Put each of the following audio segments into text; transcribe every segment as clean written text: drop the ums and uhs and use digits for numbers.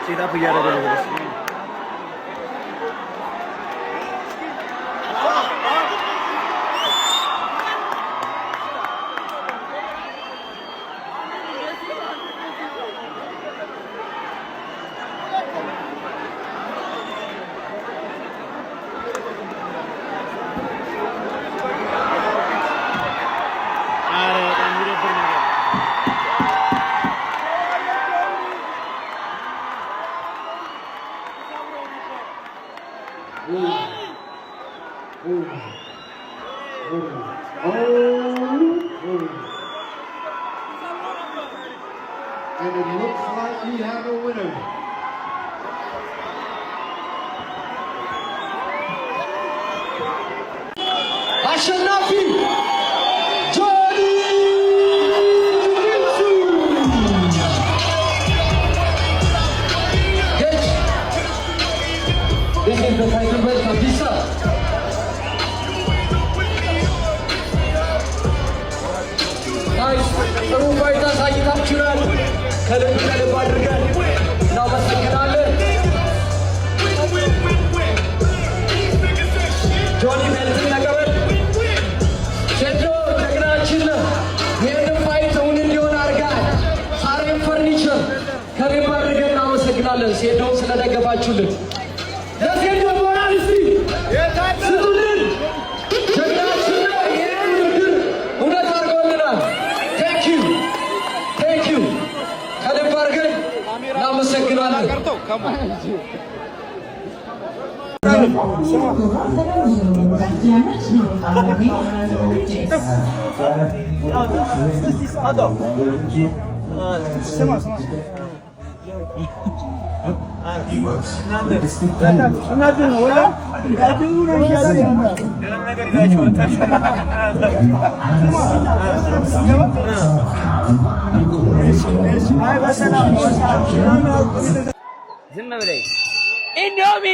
Setup እያደረገ ነው። ኧረ በጣም የሚደብር ነገር። And it looks like we have a winner. አሸናፊ ጆኒ ጂጂትሱ። Yes. This is the title belt of Visa. Nice. ጥሩ fight አሳይታችሁናል። ከልብ ከልብ አድርገን እናመሰግናለን። ጆኒ belt ን ተቀበል። ሴዶ ጀግናችን ነው። ይህንን fight እውን እንዲሆን አድርገሃል። ሳሬም ፈርኒቸር ከልብ አድርገን እናመሰግናለን። ሴዶን ስለደገፋችሁልን ለሴዶ ሞራል እስቲ ስጡልን። ጀግናችን ነው። ይህን ውድድር እውነት አድርገውልናል። Thank you, thank you። ከልብ አድርገን እናመሰግናለን። ዝም ብለህ ኢንዶሚ፣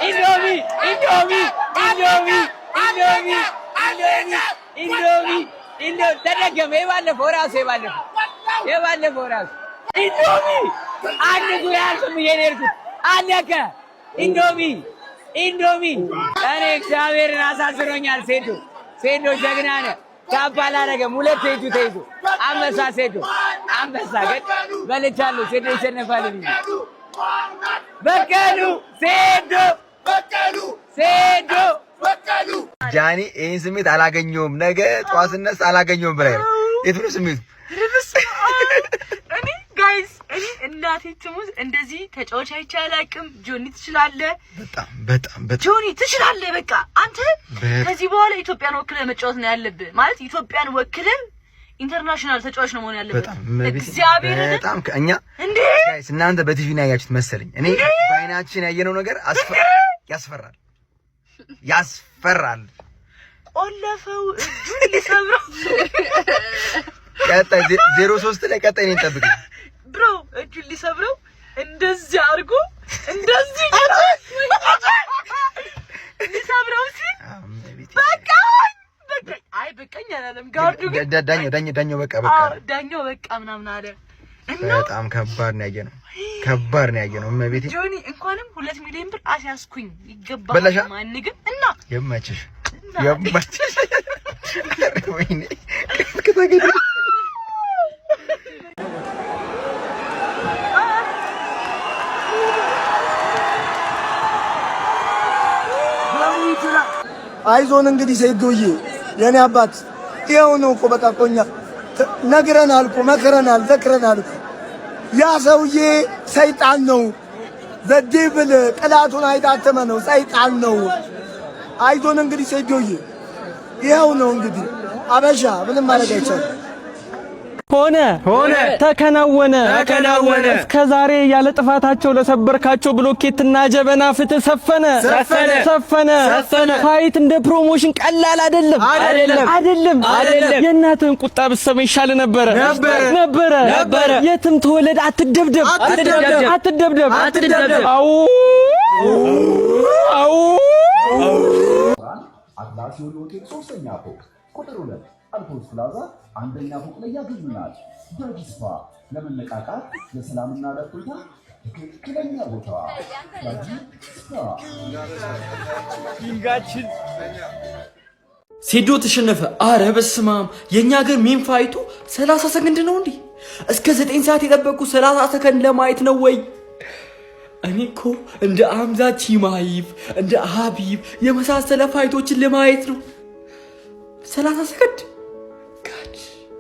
ኢንዶሚ፣ ኢንዶሚ፣ ኢንዶሚ፣ ኢንዶሚ፣ ኢንዶሚ፣ ኢንዶሚ፣ ኢንዶሚ። ተደገመ። የባለፈው ራሱ፣ የባለፈው ራሱ ኢንዶሚ። አንድ ዙር አያልፍም ብዬ ነው የሄድኩት። አለቀ። ኢንዶሚ፣ ኢንዶሚ። እኔ እግዚአብሔርን አሳዝኖኛል። ሴዶ፣ ሴዶ ጀግና ነህ። Tap አላደረገም። ሁለት እጁ ተይዞ አንበሳ፣ ሴዶ አንበሳ። ግን በልቻለሁ። ሴዶ ይሸነፋል ብዬ። በቀሉ ሴዶ፣ ሴዶ። ጃኒ ይህን ስሜት አላገኘውም። ነገ ጠዋት ስነሳ አላገኘውም ብላ ነው። የቱ ነው ስሜቱ? እኔ guys፣ እኔ እናቴ ትሙት እንደዚህ ተጫዋች አይቼ አላውቅም። ጆኒ ትችላለህ፣ በጣም በጣም በጣም። ጆኒ ትችላለህ። በቃ አንተ ከዚህ በኋላ ኢትዮጵያን ወክለህ መጫወት ነው ያለብህ። ማለት ኢትዮጵያን ወክለህ international ተጫዋች ነው መሆን ያለብህ። በጣም። እግዚአብሔርን። በጣም ከእኛ እንዴ! Guys፣ እናንተ በቲቪ ነው ያያችሁት መሰለኝ። እኔ በአይናችን ያየነው ነገር ያስፈራል፣ ያስፈራል። ቆለፈው፣ እጁን ሊሰብረው። ቀጣይ 03 ላይ ቀጣይ እኔን ጠብቅኝ። Bro፣ እጁን ሊሰብረው እንደዚህ አድርጎ እንደዚህ ሊሰብረው ሲል በቃኝ በቃኝ፣ አይ በቃኝ አላለም። Guard ኡ ግን ዳኛው ዳኛው ዳኛው በቃ በቃ። አዎ፣ ዳኛው በቃ ምናምን አለ እና በጣም ከባድ ነው ያየነው፣ ከባድ ነው ያየነው። እመቤቴ። ጆኒ እንኳንም 2 ሚሊዮን ብር አስያዝኩኝ ይገባል። በላሻ? ማን ግን እና የማችሽ የማችሽ። ወይኔ ከተገኘ። አይዞን እንግዲህ ሴዶዬ የኔ አባት፣ ይኸው ነው እኮ። በቃ እኮ እኛ ነግረናል እኮ፣ መክረናል፣ ዘክረናል እኮ። ያ ሰውዬ ሰይጣን ነው። The devil ቅላቱን አይታተመ ነው፣ ሰይጣን ነው። አይዞን እንግዲህ ሴዶዬ፣ ይኸው ነው እንግዲህ አበሻ ምንም ማድረግ አይቻልም። ሆነ። ሆነ። ተከናወነ። ተከናወነ። እስከ ዛሬ ያለ ጥፋታቸው ለሰበርካቸው ብሎኬትና ጀበና ፍትህ ሰፈነ። ሰፈነ። ሰፈነ። ሰፈነ። Fight እንደ promotion ቀላል አይደለም። አይደለም። አይደለም። አይደለም። የእናትህን ቁጣ ብትሰማ ይሻል ነበረ። ነበረ። ነበረ። ነበረ። የትም ተወለድ አትደብደብ። አትደብደብ። አትደብደብ። አትደብደብ። አው አው። አትላስ የሆነ ሆቴል ሶስተኛ ፎቅ ቁጥር 2 አልፎርስ ፕላዛ አንደኛ ፎቅ ላይ ያገኙናል። ዳጊ ስፓ ለመነቃቃት፣ ለሰላምና ለእፎይታ ትክክለኛ ቦታ ዳጊ ስፓ። ኪንጋችን። ሴዶ ተሸነፈ። አረ በስማም፣ የእኛ ሀገር main fight ኡ 30 ሰከንድ ነው እንዲህ? እስከ 9 ሰዓት የጠበቁ 30 ሰከንድ ለማየት ነው ወይ? እኔ እኮ እንደ አምዛ ቺማይቭ፣ እንደ ሀቢብ የመሳሰለ fight ኦችን ለማየት ነው። 30 ሰከንድ፣ God,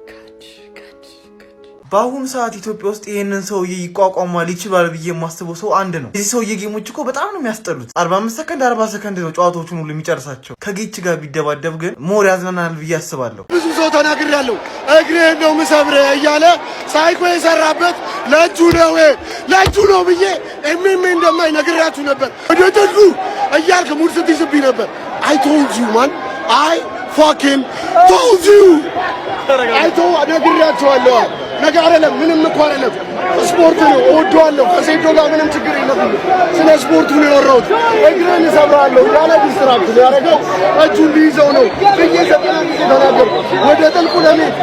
God, God, God። በአሁኑ ሰዓት ኢትዮጵያ ውስጥ ይህንን ሰውዬ ይቋቋማል፣ ይችላል ብዬ የማስበው ሰው አንድ ነው። የዚህ ሰውዬ game ኦች እኮ በጣም ነው የሚያስጠሉት። 45 ሰከንድ፣ 40 ሰከንድ ነው ጨዋታዎቹን ሁሉ የሚጨርሳቸው። ከጌች ጋር ቢደባደብ ግን more ያዝናናል ብዬ አስባለሁ። ብዙ ሰው ተናግሬያለሁ። እግርህን ነው ምሰብርህ እያለ ሳይኮ የሰራበት ለእጁ ነው፣ ለእጁ ነው ብዬ MMA እንደማይ ነግሬያችሁ ነበር። ወደ ጥጉ እያልክ ሙድ ስትይዝብኝ ነበር። I told you, man, I fucking told you. I told ነግሬያችኋለሁ። ነገ አይደለም፣ ምንም እኮ አይደለም። ስፖርት ነው፣ እወደዋለሁ። ከሴዶ ጋር ምንም ችግር የለብኝም። ስለ ስፖርቱ ነው ያወራሁት። እግርህን እሰብርሃለሁ ያለ distract ያደረገው እጁን ሊይዘው ነው ብዬ 90 ጊዜ ተናገርኩ። ወደ ጥልቁ ለመሄድ